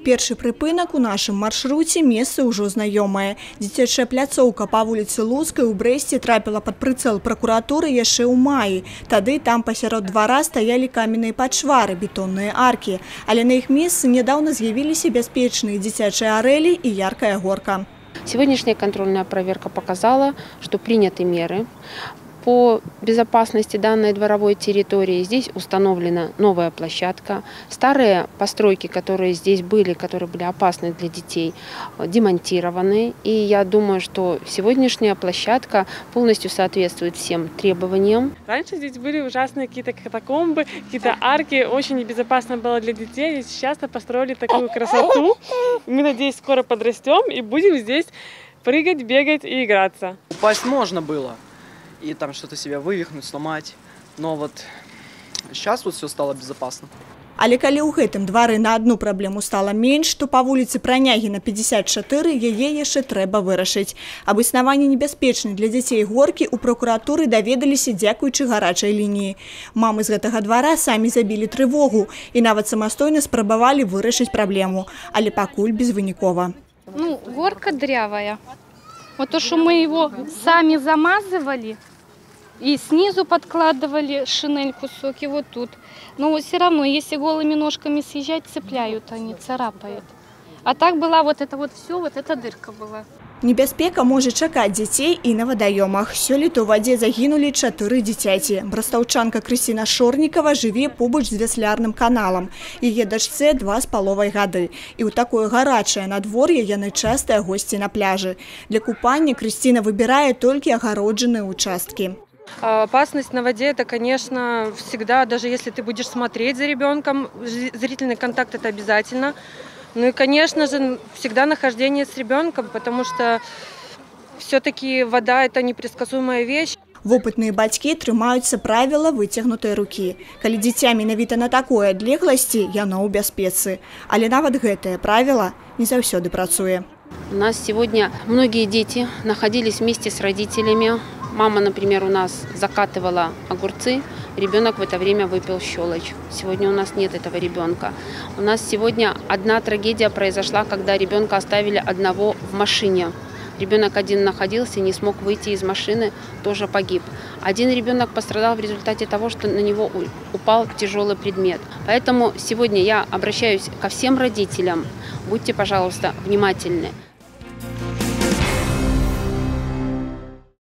Першы прыпынак у нашым маршруце месца ўжо знаёмае. Дзіцячая пляцоўка па вуліцы Луцкай у Брэсце трапіла пад прыцэл пракуратуры яшчэ ў маі. Тады там пасярод двара стаялі каменныя пачвары, бетонныя аркі. Але на іх месцы нядаўна з'явіліся бяспечныя дзіцячыя арэлі і яркая горка. Сегодняшняя контрольная проверка показала, что приняты меры по безопасности данной дворовой территории. Здесь установлена новая площадка. Старые постройки, которые здесь были, которые были опасны для детей, демонтированы. И я думаю, что сегодняшняя площадка полностью соответствует всем требованиям. Раньше здесь были ужасные какие-то катакомбы, какие-то арки. Очень небезопасно было для детей. Сейчас построили такую красоту. Мы, надеюсь, скоро подрастем и будем здесь прыгать, бегать и играться. Упасть можно было и там что-то себя вывихнуть, сломать. Но вот сейчас вот все стало безопасно. Але калі ў гэтым двары на адну праблему стала менш, то па вуліцы Пранягіна 54 яе яшчэ трэба вырашыць. Аб існаванні небяспечнай для дзяцей горкі ў пракуратуры даведаліся дзякуючы гарачай лініі. Мамы з гэтага двара самі забілі трывогу і нават самастойна спрабавалі вырашыць праблему, але пакуль безвынікова. Ну, горка дырявая. Вот то, что мы его сами замазывали и снизу подкладывали шинель кусок, и вот тут. Но все равно, если голыми ножками съезжать, цепляют они, царапают. А так была вот это вот все, вот эта дырка была. Небяспека можа чакаць дзяцей і на вадаёмах. Сёлета ў вадзе загінулі 4 дзіцяці. Брастаўчанка Крысціна Шорнікава жыве побач з вяслярным каналам. Яе дачцэ 2,5 гады. І ў такое гарачае надвор'е яны частыя госці на пляжы. Для купання Крысціна выбірае толькі агароджаныя участкі. Опасность на воде – это, конечно, всегда, даже если ты будешь смотреть за ребенком, зрительный контакт – это обязательно. Ну и, конечно же, всегда нахождение с ребенком, потому что все-таки вода – это непредсказуемая вещь. Вопытныя бацькі трымаюцца правіла выцягнутай рукі. Калі дзіця менавіта на такой адлегласці, яно ў бяспецы. Але нават гэтае правіла не заўсёды працуе. У нас сегодня многие дети находились вместе с родителями. Мама, например, у нас закатывала огурцы, ребенок в это время выпил щелочь. Сегодня у нас нет этого ребенка. У нас сегодня одна трагедия произошла, когда ребенка оставили одного в машине. Ребенок один находился, не смог выйти из машины, тоже погиб. Один ребенок пострадал в результате того, что на него упал тяжелый предмет. Поэтому сегодня я обращаюсь ко всем родителям. Будьте, пожалуйста, внимательны.